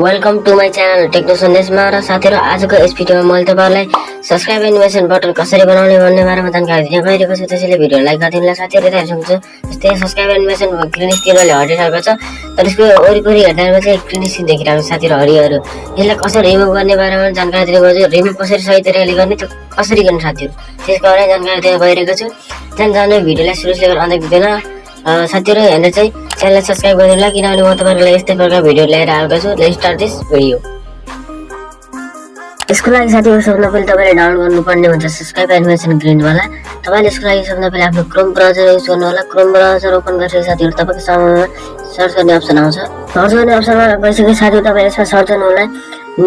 Welcome to my channel techno सन्देशमा र साथीहरु आजको यस भिडियोमा मैले तपाईहरुलाई सब्स्क्राइब एनिमेसन बटन कसरी बनाउने भन्ने बारेमा जानकारी दिन गइरहेको छु। त्यसैले भिडियो लाइक गरिदिनु होला। साथीहरु हेर्न सक्नुहुन्छ जस्तै सब्स्क्राइब एनिमेसन ग्रीन स्क्रिनले हटिरहेको छ, तर यसको वरिपरि हेर्दा चाहिँ ग्रीन स्क्रिन देखिरहेको छ साथीहरु हरिहरु। यसलाई कसरी रिमुभ गर्ने बारेमा जानकारी दिने गर्छु। रिमुभ कसरी सही तरिकाले गर्ने त्यो कसरी गर्ने साथीहरु त्यसको बारेमा जानकारी दिन गइरहेको छु। जाने भिडियोलाई सुरुले गरेर अन्त दिदैन साथीहरु हेर्न चाहिँ च्यानललाई सब्स्क्राइब गरिदिनु होला, किनभने म तपाईहरुलाई यस्तै प्रकारको भिडियो लिएर आएको छु। Let's start this video. यसको लागि साथीहरु सबभन्दा पहिले तपाईले डाउनलोड गर्नुपर्ने हुन्छ सब्स्क्राइब एनिमेसन ग्रीन वाला। तपाईले यसको लागि सबभन्दा पहिले आफ्नो क्रोम ब्राउजर युज गर्नु होला। क्रोम ब्राउजर ओपन गरेपछि साथीहरु तपाईको सामने सर्च गर्ने अप्सन आउँछ। सर्च गर्ने अप्सनमा गइसकेपछि साथीहरु तपाईले यसमा सर्च गर्नु होला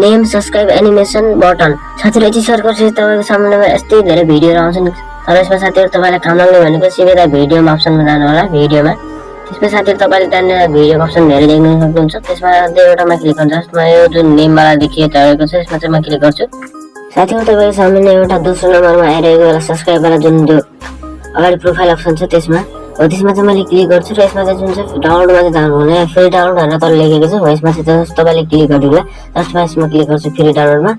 नेम सब्स्क्राइब एनिमेसन बटन। साथीहरु यति सर्च गरेपछि तपाईको सामनेमा यस्तै धेरै भिडियोहरु आउँछन्। तर यसमा साथीहरु तपाईलाई काम लाग्ने भनेको सिधै भिडियोमा अप्सनमा जानु होला। भिडियोमा त्यसपछि साथीहरु तपाईले त्यहाँ भिडियोको अप्सन धेरै देख्न सक्नुहुन्छ। त्यसमा एउटामा क्लिक गर्नु। जसमा यो जुन नेम वाला देखिरहेको छ यसमा चाहिँ म क्लिक गर्छु। साथीहरु तपाईको सामने एउटा दोस्रो नम्बरमा आइरहेको होला सब्स्क्राइब वाला जुन त्यो अगाडि प्रोफाइल अप्सन छ त्यसमा त्यसमा चाहिँ मैले क्लिक गर्छु र यसमा चाहिँ जुन चाहिँ डाउनलोडमा चाहिँ जानु होला। फ्री डाउनलोड भनेर तल लेखेको छ यसमा चाहिँ तपाईले क्लिक गर्नु होला। जस्ट यसमा क्लिक गर्छु फ्री डाउनलोडमा।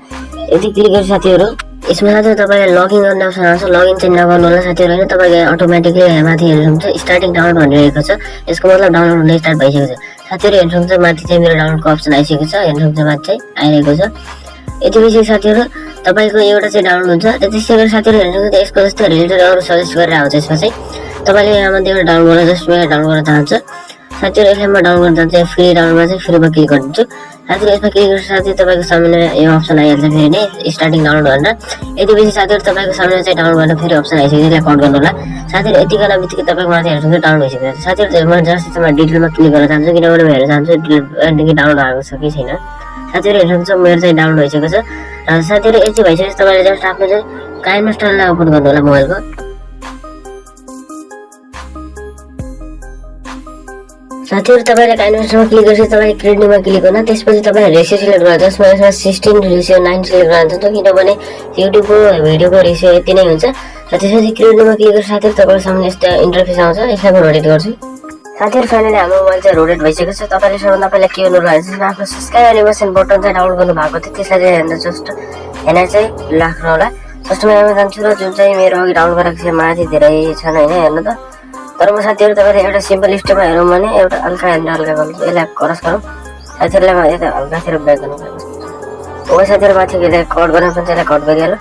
यदि क्लिक गर्छु साथीहरु यसमा चाहिँ तपाईले लगइन गर्ने अप्सन आउँछ। लगइन चाहिँ नगर्नु होला साथीहरु, हैन तपाईले अटोमेटिकली माथि हेर्नुहुन्छ स्टार्टिङ डाउनलोड भनिरहेको छ। यसको मतलब डाउनलोड हुन स्टार्ट भइसकेको छ। साथीहरु हेर्न सक्नुहुन्छ माथि चाहिँ मेरो डाउनलोडको अप्सन आइसकेको छ। हेर्न सक्नुहुन्छ माथि चाहिँ आइरहेको छ। यति पछि साथीहरु तपाईको एउटा चाहिँ डाउनलोड हुन्छ। त्यसैगरी साथीहरु हेर्न सक्नुहुन्छ यसको जस्तै रिलेटेड अरु सजेस्ट गरेर आउँछ। यसमा चाहिँ तपाईले यहाँ एउटा डाउनलोड गर्न जस्ट मैले डाउनलोड गर्न चाहन्छु साथीहरु। यसलाई म डाउनलोड गर्न चाहन्छु फ्री डाउनलोडमा चाहिँ फ्रीमा क्लिक गरिदिन्छु। साथीहरु यसमा क्लिक गरेपछि साथी तपाईको सामने यो अप्सन आइहाल्छ फेरि नै स्टार्टिङ डाउनलोड भनेर। यति पछि साथीहरु तपाईको सामने चाहिँ डाउनलोड गर्न फेरि अप्सन आइसक्यो। यसलाई कट गर्नु होला साथीहरु। यति गर्न बित्तिकै तपाईको माथि हेर्न सक्नुहुन्छ डाउनलोड भइसकेको छ। साथीहरु म जस्ट यसमा डिटेलमा क्लिक गर्न चाहन्छु किनभने म हेर्न चाहन्छु डिटेल डाउनलोड भएको छ कि छैन। साथीहरु हेर्न सक्नुहुन्छ मेरो चाहिँ डाउनलोड भइसकेको छ। र साथीहरु यति भइसकेपछि तपाईले जस्ट आफ्नो चाहिँ काइनमास्टरलाई ओपन गर्नु होला मोबाइलको। साथीहरु तपाईले काइनमास्टरमा क्लिक गरेपछि तपाईले क्रिएटिभमा क्लिक गर्नु। त्यसपछि तपाईले रेसियो सिलेक्ट गर्नु। जसमा यसमा 16:9 सिलेक्ट गर्न चाहन्छु किनभने युट्युबको भिडियोको रेसियो यति नै हुन्छ। र त्यसपछि क्रिएटिभमा क्लिक गरेपछि साथीहरु तपाईको सामने यस्तो इन्टरफेस आउँछ। यसलाई म रोटेट गर्छु। साथीहरु फाइनली हाम्रो मोबाइल चाहिँ रोटेट भइसकेको छ। तपाईले सबभन्दा पहिला के गर्नु होला भने आफ्नो सब्स्क्राइब एनिमेसन बटन चाहिँ डाउनलोड गर्नु भएको थियो त्यसलाई चाहिँ हेर्न जस्ट हेर्न चाहिँ राख्नु होला। जस्ट म यहाँ जान्छु र जुन चाहिँ मेरो अघि डाउनलोड गरेको छ माथि धेरै छन् हैन हेर्नु त। तर म साथीहरु तपाईले एउटा सिम्पल स्टेपमा हेरौँ भने एउटा हल्का हेर्न हल्का गर्छु। यसलाई क्रस गरौँ साथीहरुलाई म यता हल्कातिर ब्याक गर्नु पर्छ। ओ साथीहरु माथि गएर कट गर्न पनि यसलाई कट गरिहाल्नु।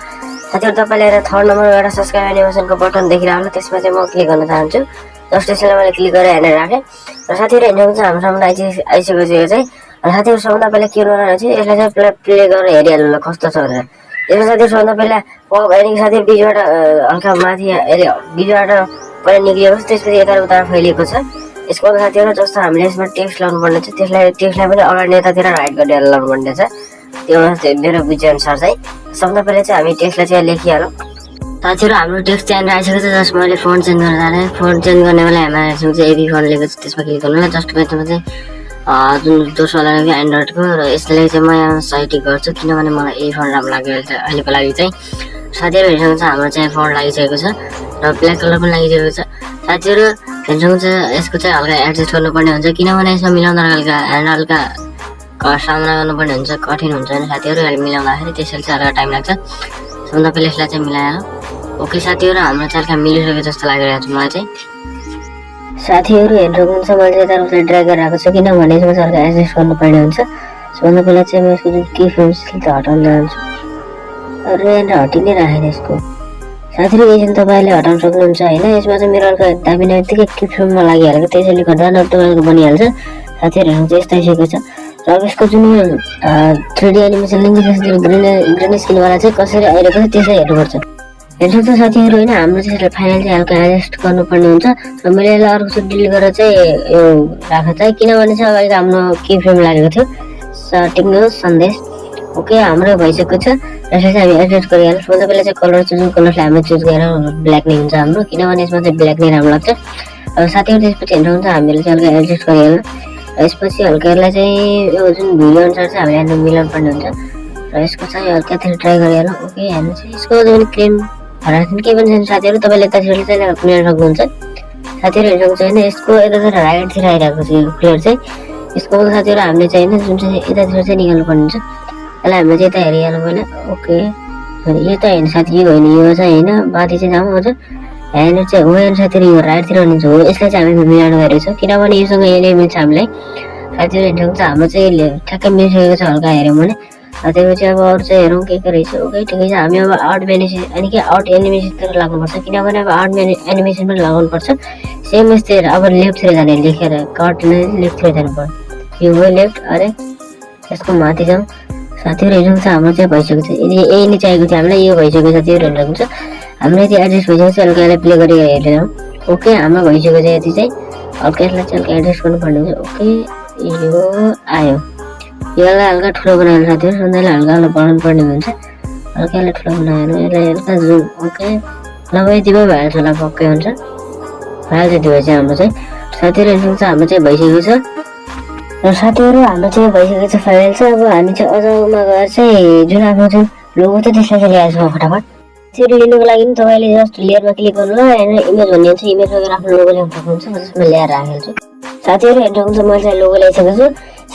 साथीहरु तपाईले यहाँ थर्ड नम्बरमा एउटा सब्स्क्राइब एनिमेसनको बटन देखिरहेको होला त्यसमा चाहिँ म क्लिक गर्न चाहन्छु। जस्ट यसलाई मैले क्लिक गरेर हेरेर राखेँ। र साथीहरु हेर्न सक्नुहुन्छ हाम्रो सामने आइसकेको छ चाहिँ। र साथीहरु सबभन्दा पहिला के गर्नु भने चाहिँ यसलाई चाहिँ प्ले गरेर हेरिहाल्नु होला कस्तो छ भनेर। यसमा साथीहरु सबभन्दा पहिला पप हेर्ने साथीहरु बिचबाट हल्का माथि बिचबाट पहिला निक्लिएको छ त्यसपछि यताउता फैलिएको छ। यसको साथीहरु जस्तो हामीले यसमा टेक्स्ट लाउनु पर्ने छ टेक्स्टलाई पनि अगाडि यतातिर राइट गरेर लाउनु पर्ने छ। त्यो मेरो बुझे अनुसार चाहिँ सबभन्दा पहिला चाहिँ हामी टेक्स्टलाई चाहिँ लेखिहालौँ। साथीहरु हाम्रो टेक्स्ट चेन्ज आइसकेको छ। जस्ट मैले फोन्ट चेन्ज गर्न जाने फोन्ट चेन्ज गर्ने बेला हामी चाहिँ एबी फोन्ट लेखेको छ त्यसमा क्लिक गर्नु होला। जस्ट त्यसमा चाहिँ जुन दोस्रो लाग्यो एन्ड्रोइडको र यसलाई चाहिँ म यहाँ सही टिक गर्छु किनभने मलाई यही फोन राम्रो लाग्यो अहिलेको लागि चाहिँ। साथीहरु हेर्न सक्नुहुन्छ हाम्रो चाहिँ फोन लागिसकेको छ र ब्ल्याक कलर पनि लागिसकेको छ। साथीहरु हेर्न सक्नुहुन्छ यसको चाहिँ हल्का एडजस्ट गर्नुपर्ने हुन्छ किनभने यसमा मिलाउँदा हल्का ह्यान्ड हल्का सामना गर्नुपर्ने हुन्छ कठिन हुन्छ नि साथीहरु। अहिले मिलाउँदाखेरि त्यसैले चाहिँ हल्का टाइम लाग्छ। सबभन्दा पहिले यसलाई चाहिँ मिलाएर ओके साथीहरु हाम्रो चाहिँ हल्का मिलिसकेको जस्तो लागिरहेको छ मलाई चाहिँ। साथीहरु हेर्न सक्नुहुन्छ मैले यताउता ड्र्याग गरेर आएको छु किनभने यसमा चाहिँ हल्का एडजस्ट गर्नुपर्ने हुन्छ। सबभन्दा पहिला चाहिँ म यसको जुन की फ्रेम्स त हटाउन चाहन्छु र यहाँ हटि नै राखेर यसको साथीहरु यसरी तपाईले हटाउन सक्नुहुन्छ हैन। यसमा चाहिँ मेरो हल्का दाबिने बित्तिकै की फ्रेममा लागिहालेको त्यसैले गर्दा न तपाईको बनिहाल्छ। साथीहरु हेर्नु चाहिँ यस्तो आइसकेको छ। र यसको जुन 3D animation link green screen वाला चाहिँ कसरी आइरहेको छ त्यसलाई हेर्नुपर्छ। हेर्न सक्छ साथीहरु हैन हाम्रो चाहिँ फाइनल चाहिँ हल्का एडजस्ट गर्नुपर्ने हुन्छ। र मैले यसलाई अर्को चाहिँ डिलिट गरेर चाहिँ यो राखेको चाहिँ किनभने चाहिँ अगाडि हाम्रो की फ्रेम लागेको थियो टेक्नो सन्देश। ओके हाम्रो भइसकेको छ। र यसलाई चाहिँ हामी एडजस्ट गरिहाल्छौँ। सबभन्दा पहिला चाहिँ कलर जुन कलरलाई हामी चुज गरेर ब्ल्याक नै हुन्छ हाम्रो किनभने यसमा चाहिँ ब्ल्याक नै राम्रो लाग्छ। र साथीहरु त्यसपछि हेर्न सक्नुहुन्छ हामीले चाहिँ हल्का एडजस्ट गरिहाल्नु। यसपछि हल्का यसलाई चाहिँ यो जुन भिडियो अनुसार चाहिँ हामीले यहाँ मिलाउनु पर्ने हुन्छ। र यसको चाहिँ हल्कातिर ट्राई गरिहाल्नु। ओके हामी चाहिँ यसको जुन क्लेम हराएको केही पनि छैन साथीहरु तपाईले यतातिर चाहिँ मिलाउन सक्नुहुन्छ। साथीहरु हेर्न सक्नुहुन्छ हैन यसको यतातिर राइटतिर आइरहेको छ यो क्लियर चाहिँ यसको साथीहरु हामीले चाहिँ हैन जुन चाहिँ यतातिर चाहिँ निकाल्नु पर्ने हुन्छ। यसलाई हामीले चाहिँ यता हेरिहाल्नु पहिला। ओके यो त हैन साथी, यो हैन, यो चाहिँ हैन, माथि चाहिँ जाउँ हजुर। हेर्नु चाहिँ हो हेर्नु साथीहरु, यो राइटतिर हुनुहुन्छ हो। यसलाई चाहिँ हामी मिलाउनु गरेको छौँ किनभने योसँग यसले मिल्छ हामीलाई। साथीहरु हेर्नु सक्नुहुन्छ हाम्रो चाहिँ ठ्याक्कै मिलिसकेको छ हल्का हेऱ्यौँ भने। त्यसपछि अब अरू चाहिँ हेरौँ के रहेछ। ओके ठिकै छ, हामी अब आउट एनिमेसन अनि के आउट एनिमेसनतिर लाग्नुपर्छ किनभने अब आउट एनिमेसन पनि लगाउनुपर्छ। सेम यस्तै अब लेफ्टतिर जाने लेखेर कट लेफ्टतिर जानु पर्यो। यो हो लेफ्ट। अरे यसको माथि जाउँ साथीहरु हेर्नु सक्नुहुन्छ हाम्रो चाहिँ भइसकेको छ। यही नै चाहिएको थियो हामीलाई, यो भइसकेको साथीहरु हेर्नु सक्नुहुन्छ। हामीलाई चाहिँ एड्रेस भइसकेको छ। हल्का यसलाई प्ले गरेर हेरेर ओके हाम्रो भइसकेको छ। यति चाहिँ हल्का यसलाई चाहिँ हल्का एड्रेस गर्नुपर्ने हुन्छ। ओके यो आयो, यसलाई हल्का ठुलो बनाएर साथीहरु सधैँलाई हल्का हल्का बनाउनु पर्ने हुन्छ। हल्का यसलाई ठुलो बनाएर यसलाई हल्का जुम। ओके नभए यतिमै भइहाल्छ होला, पक्कै हुन्छ भइहाल्छ। यति भए चाहिँ हाम्रो चाहिँ साथीहरु हेर्नु सक्नुहुन्छ हाम्रो चाहिँ भइसकेको छ। र साथीहरु हाम्रो चाहिँ भइसकेको छ फाइनल चाहिँ। अब हामी चाहिँ अझमा गएर चाहिँ जुन आफ्नो जुन लोगो छ त्यसलाई चाहिँ ल्याएर छौँ फटाफट। त्यसरी लिनुको लागि पनि तपाईँले जस्ट लेयरमा क्लिक गर्नु ल, होइन इमेज भन्ने हुन्छ, इमेजमा गएर आफ्नो लोगो ल्याउनु सक्नुहुन्छ। म जसमा ल्याएर राखेको छु। साथीहरु हेर्नु सक्नुहुन्छ मैले चाहिँ लोगो ल्याइसकेको छु।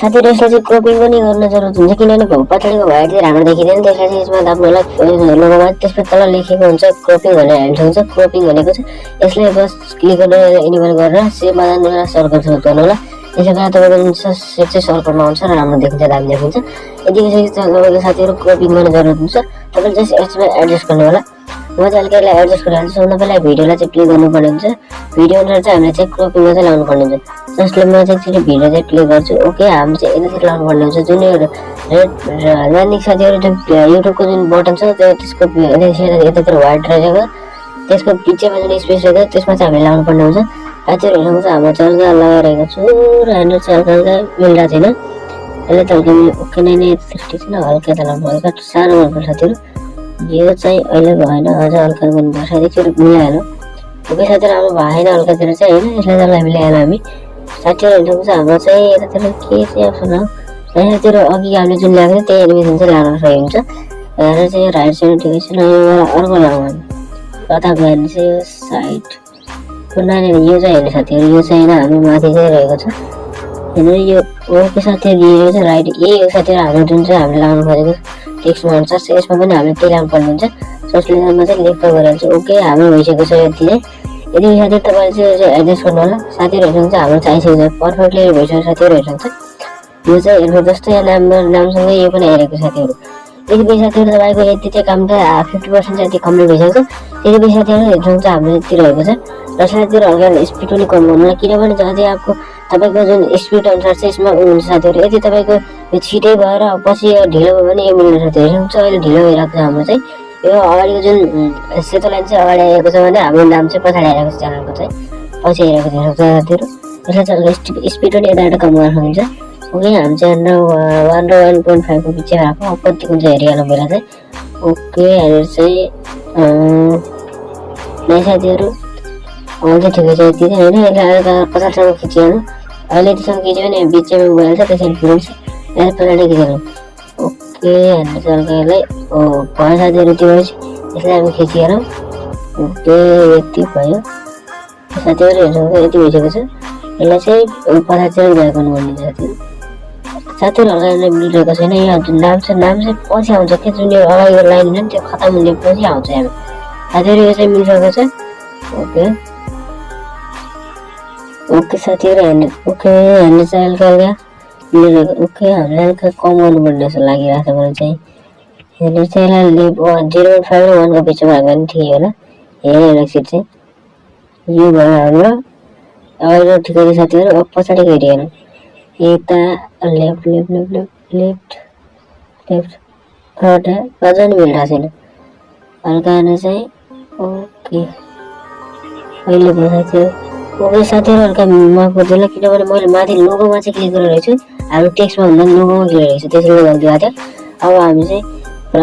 साथीहरु यसलाई चाहिँ क्रपिङ पनि गर्न जरुरत हुन्छ किनभने पछाडिको भाइट चाहिँ राम्रो देखिँदैन, त्यसलाई चाहिँ यसमा दाब्नुलाई लोगोमा त्यसमा तल लेखेको हुन्छ क्रपिङ भनेर हेर्नु सक्नुहुन्छ। क्रपिङ भनेको चाहिँ यसलाई बस क्लिक गरेर इनेबल गरेर सेभमा जानु र सर्कल सेलेक्ट गर्नु होला। त्यसै कारण तपाईँको जुन सेप चाहिँ सर्कलमा आउँछ र राम्रो देखिन्छ, दामी देखिन्छ। यतिकै चाहिँ तपाईँको साथीहरु क्रपिङ गर्ने जरुरत हुन्छ। तपाईँले जस्ट यसमा एडजस्ट गर्नु होला। म चाहिँ हल्का यसलाई एडजस्ट गरिहाल्छु। सबभन्दा पहिला भिडियोलाई चाहिँ प्ले गर्नुपर्ने हुन्छ। भिडियो अनुसार चाहिँ हामीले चाहिँ क्रपिङमा चाहिँ लाउनु पर्ने हुन्छ। जसले म चाहिँ एकचोटि भिडियो चाहिँ प्ले गर्छु। ओके हामी चाहिँ यतातिर लाउनु पर्ने हुन्छ। जुन यो रेड रानिङ साथीहरु जुन युट्युबको जुन बटन छ त्यसको यतातिर व्हाइट रहेको त्यसको पिछेमा जुन स्पेस रहेको त्यसमा चाहिँ हामीले लाउनु पर्ने हुन्छ। साथीहरु हेर्नु चाहिँ हाम्रो चल्का लगाइरहेको छु र हेर्नु चल्का मिल्दा छैन, यसले त हल्का ओके नै ठिक छैन, हल्का त लाउनु हल्का सानो गर्नुपर्छ साथीहरु। यो चाहिँ अहिले भएन, अझ हल्का गर्नुपर्छ। एकचोटि मिलाइहाल्नु। ओके साथीहरु हाम्रो भएन हल्कातिर चाहिँ होइन, यसलाई चाहिँ मिलाइहाल्नु हामी। साथीहरु हेर्नु चाहिँ हाम्रो चाहिँ यतातिर के चाहिँ अप्सन हो साथीहरु, अघि हामीले जुन ल्याएको थियो त्यही एनिमेसन चाहिँ लाउन सकिन्छ हुन्छ। हेरेर चाहिँ राइट साइड ठिकै छैन, यो अर्को लाउँ हामी। कता गयो भने चाहिँ यो साइड नानी यो चाहिँ हेर्नु साथीहरु, यो चाहिँ होइन हामी माथि चाहिँ रहेको छ हेर्नु। यो ओके साथीहरु यो चाहिँ राइट यही हो साथीहरु हाम्रो जुन चाहिँ हामीले लाउनु खोजेको टेक्स्टमा हुन्छ यसमा पनि हामीले त्यही लाउनु पर्ने हुन्छ। जसले म चाहिँ लेफ्टमा गरिहाल्छु। ओके हाम्रो भइसकेको छ यति चाहिँ। यदि साथीहरु तपाईँले चाहिँ एडजस्ट गर्नु होला। साथीहरु हेर्नु चाहिँ हाम्रो चाहिँ आइसकेको छ, पर्फेक्टली भइसक्यो साथीहरु हेर्नु छ। यो चाहिँ हेर्नु जस्तै नामसँगै यो पनि हेरेको साथीहरु। यति साथीहरु तपाईँको यति चाहिँ काम त 50% चाहिँ यति कम्प्लिट भइसकेको छ। यति साथीहरु हेर्नु चाहिँ हाम्रो यति रहेको छ। र साथीहरु हल्का स्पिड पनि कम गर्नु होला किनभने अझै आपको तपाईको जुन स्पिड अनुसार चाहिँ यसमा हुन्छ साथीहरु। यदि तपाईको यो छिटै भएर पछि ढिलो भयो भने यो मिल्दैन साथीहरु। अहिले ढिलो भइरहेको छ हाम्रो चाहिँ। यो अगाडिको जुन सेतो लाइन चाहिँ अगाडि आएको छ भने हाम्रो नाम चाहिँ पछाडि आएको छ च्यानलको चाहिँ पछि आएको छ साथीहरु। यसलाई चाहिँ स्पिड पनि यताबाट कम गर्न सकिन्छ। ओके हामी चाहिँ 1 र 1.5 को बिचमा राखौँ। कति कुन चाहिँ हेरिहाल्नु पहिला चाहिँ। ओके हेरेर चाहिँ नै साथीहरु अहिले ठिकै छ यति चाहिँ होइन। यसलाई 50सम्म खिचिहाल्नु। अहिले त्यसमा खिच्यो भने बिचमा गइहाल्छ, त्यसरी फिल्म्स यसलाई पछाडि खिचिहाल्नु। ओके हेर्नु चाहिँ हल्का यसलाई भयो साथीहरु। त्यो भएपछि यसलाई हामी खिचिहालौँ। ओके यति भयो साथीहरु हेर्नु यति भइसकेको छ। यसलाई चाहिँ पछाडि गएको गर्नुपर्ने साथीहरु। साथीहरु हल्का यसलाई मिलिरहेको छैन। यो नाम चाहिँ पछि आउँछ के जुन यो अगाडिको लाइन हुन्छ नि त्यो खतम हुने पछि आउँछ हामी साथीहरु। यो चाहिँ मिलिरहेको छ। ओके ओके साथीहरु हेर्नु। ओके हेर्नु चाहिँ हल्का हल्का मिलिरहेको। ओके हामीलाई हल्का कम गर्नुपर्ने जस्तो लागिरहेको छ मलाई चाहिँ। हेर्नु चाहिँ यसलाई 0.5 र 1 को बिचमा राख्यो भने ठिकै होला। हेरेर एकछिन चाहिँ यो भयो हाम्रो अगाडिको ठिकै छ साथीहरु। अब पछाडि हेरिहाल्नु। यता left left left left left left हटा अझ नि मिलिरहेको छैन हल्का हेर्नु चाहिँ। ओके अहिले भयो साथीहरु। ओके साथीहरु हल्का माफ गरिदिनु किनभने मैले माथि लोगोमा चाहिँ क्लिक गरिरहेको छु, हाम्रो टेक्स्टमा भन्दा लोगोमा क्लिक गरिरहेको छु, त्यसैले गल्ती भएको थियो। अब हामी चाहिँ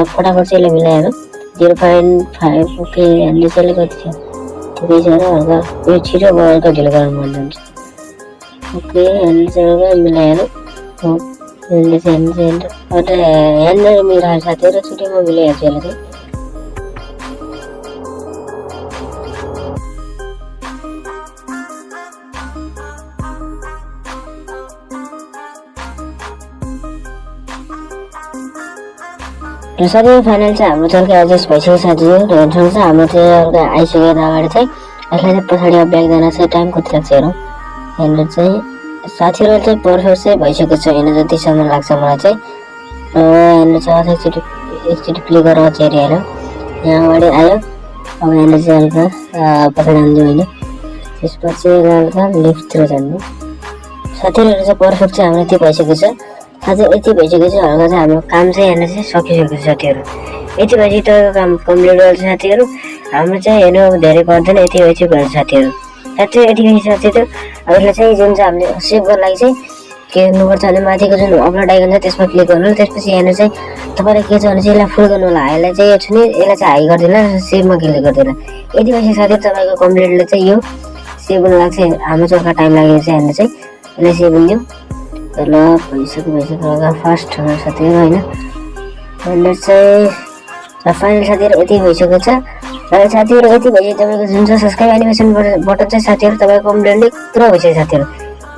फटाफट चाहिँ यसलाई मिलाएर 0.5 ओके हामीले चाहिँ कति छ ठिकै छ र हल्का यो छिटो भयो हल्का ढिलो गर्नु पर्ने हुन्छ। ओके हामीले चाहिँ हल्का मिलाएर यसले चाहिँ हेर्नु मिलाएर साथीहरु छिटोमा मिलाइहाल्छु यसलाई चाहिँ। र साथीहरू फाइनल चाहिँ हाम्रो चाहिँ हल्का एडजस्ट भइसक्यो साथीहरू र हेर्नुहोस् हाम्रो चाहिँ हल्का आइसक्यो अगाडि चाहिँ यसलाई चाहिँ पछाडि अब ब्याक जान चाहिँ टाइम कति लाग्छ हेरौँ हेर्नु चाहिँ साथीहरू चाहिँ पर्फेक्ट चाहिँ भइसकेको छ हेर्नु जतिसम्म लाग्छ मलाई चाहिँ हेर्नु चाहिँ एकचोटि क्लिक गरेर चाहिँ हेरौँ यहाँ अगाडि आयो अब हेर्नु चाहिँ हल्का पछाडि हान्छु होइन त्यसपछि हल्का लेफ्टतिर जानु साथीहरू चाहिँ पर्फेक्ट चाहिँ हाम्रो यति भइसकेको छ साथै यति भइसकेको छ हल्का चाहिँ हाम्रो काम चाहिँ हेर्नु चाहिँ सकिसकेको छ साथीहरू यति भएपछि तपाईँको काम कम्प्लिट गर्छ साथीहरू हाम्रो चाहिँ हेर्नु अब धेरै पर्दैन यति भएपछि भयो साथीहरू यति भएपछि साथीहरू अब यसलाई चाहिँ जुन चाहिँ हामीले सेभ गर्नु लागि चाहिँ के गर्नुपर्छ भने माथिको जुन अपलोड आइकन छ त्यसमा क्लिक गर्नु त्यसपछि हेर्नु चाहिँ तपाईँलाई के छ भने चाहिँ यसलाई फुल गर्नु होला यसलाई चाहिँ यो छ नि यसलाई चाहिँ हाई गरिदिनु सेभमा क्लिक गरिदिनु यति भएपछि साथीहरू तपाईँको कम्प्लिटले चाहिँ यो सेभ गर्नु लाग्छ हाम्रो चाहिँ टाइम लागेको चाहिँ हेर्नु चाहिँ यसलाई सेभ हुन्थ्यो ल भइसक्यो फास्ट साथीहरू होइन हेर्नु चाहिँ फाइनल साथीहरू यति भइसकेको छ र साथीहरू यति भइसक्यो तपाईँको जुन चाहिँ सब्सक्राइब एनिमेसन बटन चाहिँ साथीहरू तपाईँको कम्प्लिटली पुरा भइसक्यो साथीहरू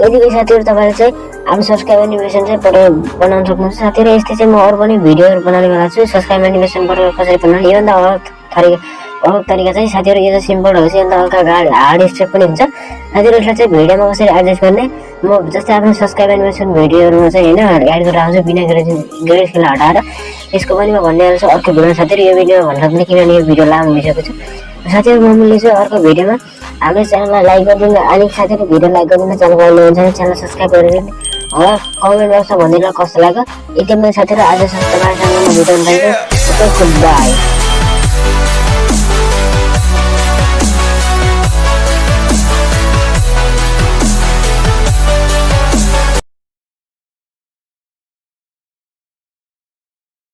यति भए साथीहरू तपाईँले चाहिँ आफ्नो सब्सक्राइब एनिमेसन चाहिँ बनाउन सक्नुहुन्छ साथीहरू यस्तै चाहिँ म अरू पनि भिडियोहरू बनाउने बेला छु सब्सक्राइब एनिमेसन बटन कसरी बनाउने योभन्दा अर्को तरिका चाहिँ साथीहरू यो चाहिँ सिम्पल हो चाहिँ अन्त हल्का हार्ड स्टेप पनि हुन्छ साथीहरू यसलाई चाहिँ भिडियोमा कसरी एडजस्ट गर्ने म जस्तै आफ्नो सब्सक्राइब एनिमेसन भिडियोहरूमा चाहिँ होइन एड गरेर आउँछु बिना ग्रेडिसलाई हटाएर यसको पनि म भन्ने आउँछु अर्को भिडियो साथीहरू यो भिडियोमा भन्न सक्ने किनभने यो भिडियो लामो भइसकेको छ साथीहरू म मिल्नेछु अर्को भिडियोमा हाम्रो च्यानललाई लाइक गरिदिनु अलिक साथीहरू भिडियो लाइक गरिदिनु च्यानल अहिले हुन्छ भने च्यानल सब्सक्राइब गरिदिनु होला कमेन्ट बक्समा भनिदिनु कस्तो लाग्यो यति मैले साथीहरू आज तपाईँसँग भिडियो बनाएको बाई